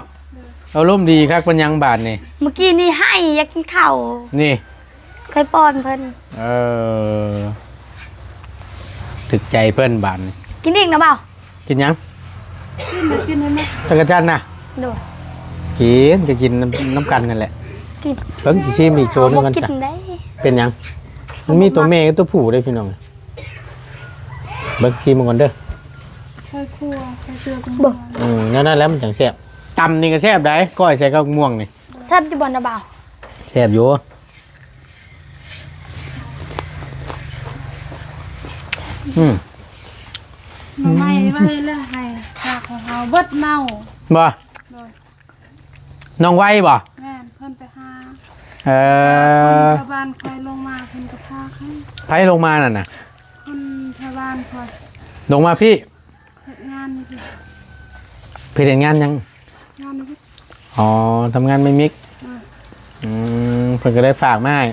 ອາລົມດີຄັກປານຫຍັງບາດນີ້. ເມື່ອກີ້ນີ້ໄຫ້ຢາກກິນເຂົ້ານີ້ ຄ່ອຍປ້ອນເພິ່ນ. ເອີ ຖືກໃຈເພິ່ນບາດນີ້. ກິນອີກນະບ່າວ. ກິນຫຍັງ? ກິນ ກິນໃຫ້ໝົດ. ຈັກກະຈັ່ນນະ? ໂດຍ. ກິນ ກໍກິນນຳ ນຳກັນນັ້ນແຫຼະ. ກິນ ເບິ່ງຊິຊີມອີກໂຕໜຶ່ງກ່ອນ. ເຮົາບໍ່ກິນໄດ້. ເປັນຫຍັງ? ມັນມີໂຕແມ່ກັບໂຕຜູ້ເດ້ພີ່ນ້ອງ. ເບິ່ງຊີມເບິ່ງກ່ອນເດີ. ຄ່ອຍຄົວ ຄ່ອຍເຈື່ອ ເບິ່ງ ອືມ ແນວນັ້ນແຫຼະມັນຈັ່ງແຊບ. ຕຳນີ້ກໍແຊບໄດ໋ ກ້ອຍໃສ່ກັບໝາກມ່ວງນີ້. ແຊບຢູ່ບໍ່ນະບ່າວ? ແຊບຢູ່. ອືມ ໜໍ່ໄມ້ໄວ້ລະໃຫ້ພາກຂອງເຮົາເບິດເນົ່າ. ບໍ່? ໂດຍ. ນ້ອງໄວບໍ່? ແມ່ນ ເພິ່ນໄປຫາ. ເອີ ຄົນແຖວບ້ານຂ້ອຍລົງມາ ເພິ່ນກໍພາກໃຫ້. ໃຜລົງມານັ້ນນະ? ຄົນແຖວບ້ານຂ້ອຍ ລົງມາພີ້. ເຮັດງານຢູ່ພີ້. ເພິ່ນເຮັດງານຫຍັງ? ງານຢູ່ພີ້. ອໍ ທຳງານໄມ້ມິກ. ເອີ ອືມ ເພິ່ນກໍໄດ້ຝາກມາໃຫ້.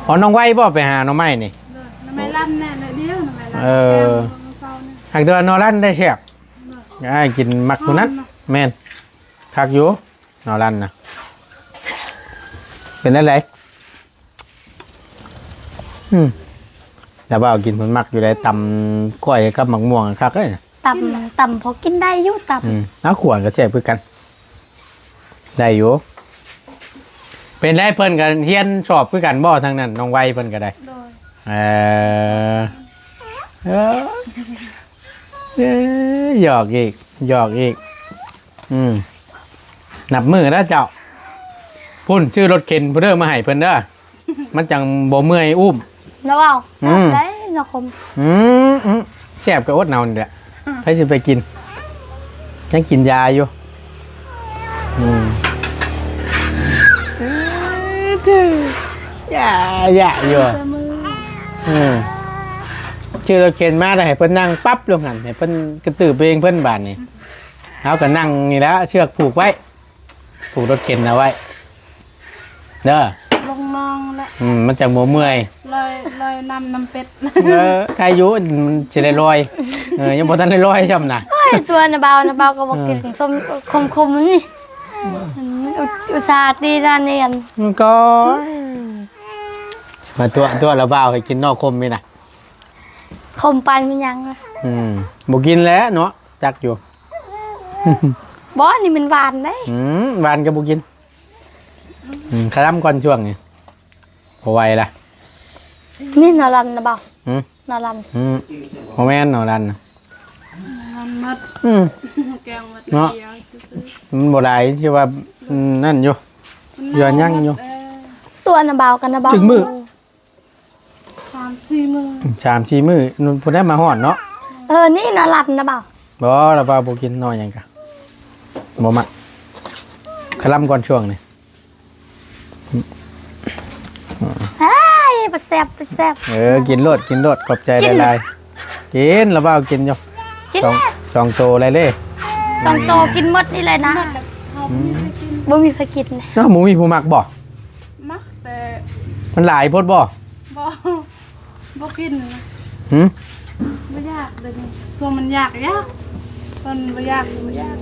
ອໍ ນ້ອງໄວບໍ່ໄປຫາໜໍ່ໄມ້ນີ້? ໂດຍ. ໜໍ່ໄມ້ລັນແດ່ໜ້ອຍດຽວ ໜໍ່ໄມ້ລັນ. ເອີ ແຕ່ມື້ເຊົ້ານີ້ ຫາກແຕ່ວ່າໜໍ່ລັນໄດ້ແຊບ. ໂດຍ. ອ້າຍກິນມັກໂຕນັ້ນ. ແມ່ນ ຄັກຢູ່ໜໍ່ລັນນະ. ເປັນຈັ່ງໃດ? ອືມ ແຕ່ວ່າເອົາກິນເພິ່ນມັກຢູ່ໃດ໋ ຕຳກ້ອຍກັບໝາກມ່ວງຄັກເດ້. ຕຳ ຕຳພໍກິນໄດ້ຢູ່ ຕຳ. ອືມ ເອົາ ຂົ້ວກໍແຊບຄືກັນ ໄດ້ຢູ່. ເປັນໃດ ເພິ່ນກໍຮຽນສອບຄືກັນບໍ່ ທາງນັ້ນ ນ້ອງໄວເພິ່ນກໍໄດ້? ໂດຍ. ເອີ ເອີ ເອີ ຫຍອກອີກ ຫຍອກອີກ. ອືມ ນັບມື້ເດີເຈົ້າ. ພຸ້ນ ຊື້ລົດເຂັນພຸ້ນເດີ ມາໃຫ້ເພິ່ນເດີ ມັນຈັ່ງບໍ່ເມື່ອຍອຸ້ມ. ນະເວົ້າ ອືມ ແຊບໄດ໋ ໜໍ່ຂົມ ອືມ ອືມ ແຊບກໍອົດເອົານີ້ແຫຼະ ອືມ ໃຜຊິໄປກິນ ຍັງກິນຢາຢູ່ ອືມ ຢາ ຢາຢູ່ ອືມ ຊື້ລົດເຂັນມາແລ້ວໃຫ້ເພິ່ນນັ່ງປັບລົງຫັ້ນ ໃຫ້ເພິ່ນກະຕືບເອງເພິ່ນບາດນີ້ ເຮົາກໍນັ່ງນີ້ແຫຼະ ເຊືອກຜູກໄວ້ ຜູກລົດເຂັນເອົາໄວ້ເດີ ລົງໜອງແລ້ວ ອືມ ມັນຈັ່ງບໍ່ເມື່ອຍ ລອຍ ລອຍນ້ຳ ນ້ຳເປັດ ເອີ ໃຄຢູ່ ມັນຊິໄດ້ລອຍ ເອີ ຍັງບໍ່ທັນໄດ້ລອຍຊ້ຳນະ ໂອ້ຍ ຕົວນະບ່າວ ນະບ່າວກໍບໍ່ກິນ ເອີ ສົ້ມ ຂົມໆ ນີ້ ອືມ ອຸ ອຸດສ່າຕີລະນຽນ ມັນກໍ ມາຕົວະ ຕົວະລະບ່າວໃຫ້ກິນໜໍ່ຂົມນີ້ນະ ຂົມປານແມ່ນຫຍັງ ອືມ ບໍ່ກິນແລ້ວເນາະ ຈັກຢູ່ ບໍ່ ນີ້ມັນຫວານເດ້ ອືມ ຫວານກໍບໍ່ກິນ ອືມ ຄະລຳກ່ອນຊ່ວງນີ້ ບໍ່ໄຫວລະ ນີ້ໜໍ່ລັນນະບໍ່ ຫືມ ໜໍ່ລັນ ຫືມ ບໍ່ແມ່ນໜໍ່ລັນນະ ມັນໝົດ ອືມ ແກງໝົດ ເນາະ ມັນບໍ່ຫຼາຍ ຊິວ່າ ອືມ ນັ້ນຢູ່ ມັນເໜົ່າ ເຫຼືອຍັງຢູ່ ໝົດ ເອີ ຕົວນະບ່າວກັນນະບ່າວ ຈຶ່ງມື້ ສາມສີ່ມື້ ສາມສີ່ມື້ພຸ້ນແຫຼະມາຮອດເນາະ ເອີ ນີ້ນະລັດນະບ່າວ ບໍ່ ລະບ່າວບໍ່ກິນໜໍ່ຫຍັງກະ ບໍ່ມັກ ຄະລຳກ່ອນຊ່ວງນີ້ ເຮີ້ຍ ບໍ່ແຊບ ບໍ່ແຊບ ເອີ ກິນໂລດ ກິນໂລດ ຂອບໃຈ ກິນ ຫຼາຍໆ ກິນ ລະບ່າວກິນຢູ່ ກິນ ສອງ ແລ້ວ ສອງໂຕເລີຍເດ້ ສອງໂຕກິນໝົດນີ້ເລີຍນະ ອືມ ບໍ່ມີໃຜກິນເນາະ ບໍ່ມີຜູ້ມັກບໍ່? ມັກແຕ່ ມັນຫຼາຍໂພດບໍ່? ບໍ່ ບໍ່ກິນ ຫືມ ບໍ່ຢາກເດ ຊ່ວງມັນຢາກ ຢາກ ຕອນບໍ່ຢາກ ບໍ່ຢາກ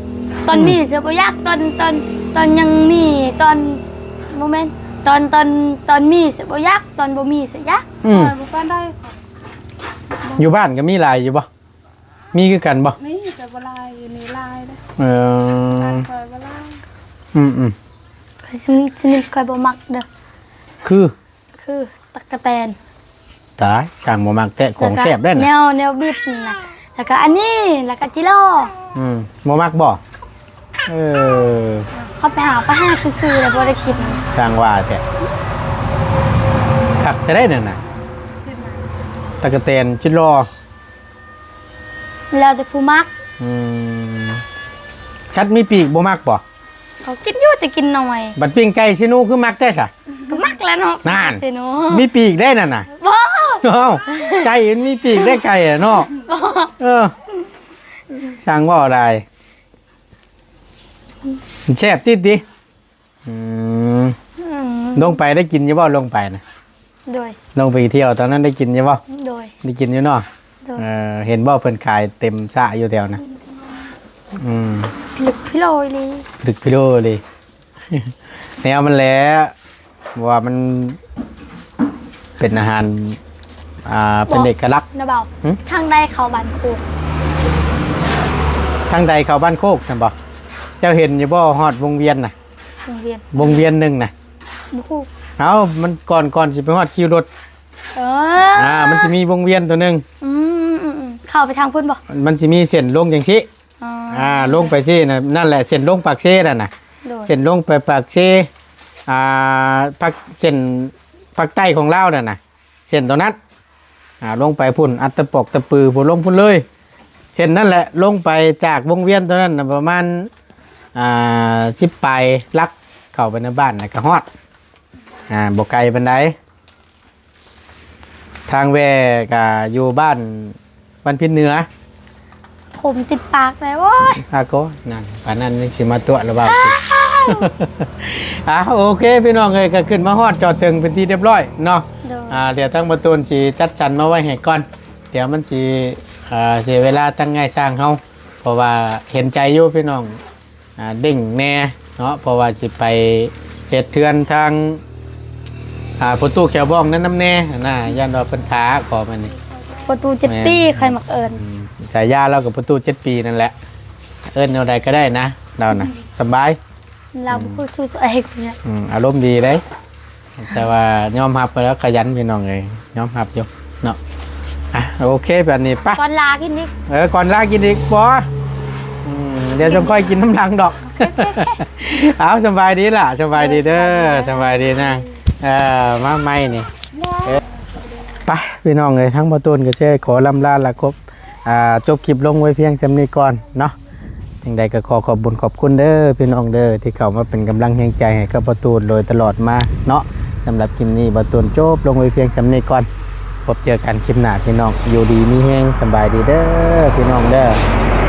ຕອນມີ ອືມ ຊິບໍ່ຢາກ ຕອນ ຕອນ ຕອນຍັງມີ ຕອນ ບໍ່ແມ່ນ ຕອນ ຕອນ ຕອນມີຊິບໍ່ຢາກ ຕອນບໍ່ມີຊິຢາກ ອືມ ຂ້ອຍບໍ່ປານໃດ ຢູ່ບ້ານກໍມີຫຼາຍຢູ່ບໍ່? ມີຄືກັນບໍ່? ມີ ແຕ່ບໍ່ຫຼາຍ ຢູ່ນີ້ຫຼາຍເດ້ ເອີ ບ້ານຂ້ອຍບໍ່ຫຼາຍ ອືມໆ ຂ້ອຍ ຊະນິດ ຊະນິດຂ້ອຍບໍ່ມັກເດີ ຄື ຄື ຕັກກະແຕນ ຕາຍ ຊ່າງບໍ່ມັກແທ້ ຂອງແຊບໄດ໋ນະ ແລ້ວກໍແນວ ແນວບິດນີ້ນະ ແລ້ວກໍອັນນີ້ ແລ້ວກໍຈິລໍ ອືມ ບໍ່ມັກບໍ່? ເອີ ເຂົາໄປຫາ ໄປຫາຊື້ໆ ແລ້ວບໍ່ໄດ້ກິນ ຊ່າງວ່າແທ້ ຄັກແທ້ໃດ໋ນັ້ນນະ ຕັກກະແຕນຈິລໍ ແລ້ວແຕ່ຜູ້ມັກ ອືມ ສັດມີປີກບໍ່ມັກບໍ່? ເຂົາກິນຢູ່ແຕ່ກິນໜ້ອຍ ບັດປີ້ງໄກ່ຊິໜູຄືມັກແທ້ຊະ? ກໍມັກແຫຼະເນາະ ນັ້ນ ຊິໜູ ມີປີກໄດ໋ນັ້ນນະ ບໍ່ ເອົ້າ ໄກ່ມັນມີປີກໄດ໋ ໄກ່ອະເນາະ ບໍ່ ເອີ ຊ່າງເວົ້າໄດ໋ ແຊບຕິດຕິ ອືມ ອືມ ລົງໄປໄດ້ກິນຢູ່ບໍ່? ລົງໄປນະ ໂດຍ ລົງໄປທ່ຽວຕອນນັ້ນໄດ້ກິນຢູ່ບໍ່? ໂດຍ ໄດ້ກິນຢູ່ເນາະ ໂດຍ ເອີ ເຫັນບໍ່ເພິ່ນຂາຍເຕັມສະຢູ່ແຖວນະ ອືມ ລຶກພິໂລອີ່ຫຼີ ລຶກພິໂລອີ່ຫຼີ ແນວມັນແຫຼະ ເພາະວ່າມັນເປັນອາຫານ ອ່າ ເປັນເອກະລັກ ນະບ່າວ ຫຶ? ທາງໃດເຂົ້າບ້ານໂຄກ? ທາງໃດເຂົ້າບ້ານໂຄກຊັ້ນບໍ່? ເຈົ້າເຫັນຢູ່ບໍ່ ຮອດວົງວຽນນະ? ວົງວຽນ ວົງວຽນໜຶ່ງນະ ບໍ່ຮູ້ ເອົ້າ ມັນກ່ອນ ກ່ອນຊິໄປຮອດຄິວລົດ ເອີ ອ່າ ມັນຊິມີວົງວຽນໂຕໜຶ່ງ ອືມ ອືມ ອືມ ເຂົ້າໄປທາງພຸ້ນບໍ່? ມັນຊິມີເສັ້ນລົງຈັ່ງຊີ້ ອໍ ອ່າ ລົງໄປຊີ້ນະ ນັ້ນແຫຼະ ເສັ້ນລົງປາກເຊນັ້ນນະ ໂດຍ ເສັ້ນລົງໄປປາກເຊ ອ່າ ພາກ ເສັ້ນພາກໃຕ້ຂອງລາວນັ້ນນະ ເສັ້ນຕົງນັ້ນ ອ່າ ລົງໄປພຸ້ນ ອັດຕະປອກຕະປືພຸ້ນ ລົງພຸ້ນເລີຍ ເສັ້ນນັ້ນແຫຼະ ລົງໄປຈາກວົງວຽນຕົງນັ້ນນະ ປະມານ ອ່າ ສິບປາຍຫຼັກ ເຂົ້າໄປໃນບ້ານນະກະຮອດ ອ່າ ບໍ່ໄກປານໃດ ທາງແວ່ກະຢູ່ບ້ານ ບ້ານພິນເໜືອ ຂົມຕິດປາກແລ້ວ ໂອ້ຍ ອາໂກ ນັ້ນ ປານນັ້ນຍັງຊິມາຕົວະລະເວົ້າອີກ ອ້າວ ອ່າ ໂອເຄ ພີ່ນ້ອງເອີຍ ກໍຂຶ້ນມາຮອດຈອດເຖິງເປັນທີ່ຮຽບຮ້ອຍເນາະ ໂດຍ ອ່າ ດຽວທາງປະຕູນຊິຈັດສັນມາໄວ້ໃຫ້ກ່ອນ ດຽວມັນຊິ ອ່າ ເສຍເວລາທາງອ້າຍຊ່າງເຮົາ ເພາະວ່າເຫັນໃຈຢູ່ພີ່ນ້ອງ ອ່າ ເລັ່ງແດ່ເນາະ ເພາະວ່າຊິໄປເຮັດເຮືອນທາງ ອ່າ ພໍ່ຕູ້ແຂວບອງນັ້ນນຳແດ່ຫັ້ນນະ ຢ້ານວ່າເພິ່ນຖ້າ ຂໍມານີ້ ພໍ່ຕູ້ເຈັດປີ ແມ່ນ ຂ້ອຍມັກເອີ້ນ ອືມ ສາຍາລາວກໍພໍ່ຕູ້ເຈັດປີນັ້ນແຫຼະ ເອີ້ນແນວໃດກໍໄດ້ນະ ລາວນະ ອືມ ສະບາຍ ລາວບໍ່ຄືໂຕເອງເນາະ ອືມ ອາລົມດີເດ້. ແຕ່ວ່າຍອມຮັບແລ້ວ ຂະຫຍັນພີ່ນ້ອງເອີຍ ຍອມຮັບຢູ່ເນາະ ອ່ະ ໂອເຄ ບາດນີ້ປະ ກ່ອນລາກິນອີກ ເອີ ກ່ອນລາກິນອີກ ບໍ່ ອືມ ດຽວຈັ່ງຄ່ອຍກິນນຳຫຼັງດອກ ໂອເຄ ໂອເຄ ເອົາ ສະບາຍດີຫຼ້າ ສະບາຍດີເດີ ໂດຍ ສະບາຍດີນາງ ເອີ ມາໃໝ່ນີ້ ເອີ ໄປພີ່ນ້ອງເອີຍ ທາງບ່າວຕູນກໍຊິຂໍລ່ຳລາລະຄົບ ອ່າ ຈົບຄລິບລົງໄວ້ພຽງສ່ຳນີ້ກ່ອນເນາະ. ຈັ່ງໃດກໍຂໍຂອບບຸນຂອບຄຸນເດີພີ່ນ້ອງເດີ ທີ່ເຂົ້າມາເປັນກຳລັງແຮງໃຈໃຫ້ກັບບ່າວຕູນໂດຍຕະຫຼອດມາເນາະ. ສຳລັບຄລິບນີ້ບ່າວຕູນຈົບລົງໄວ້ພຽງສ່ຳນີ້ກ່ອນ. ພົບເຈີກັນຄລິບໜ້າພີ່ນ້ອງ ຢູ່ດີມີແຮງ ສະບາຍດີເດີພີ່ນ້ອງເດີ.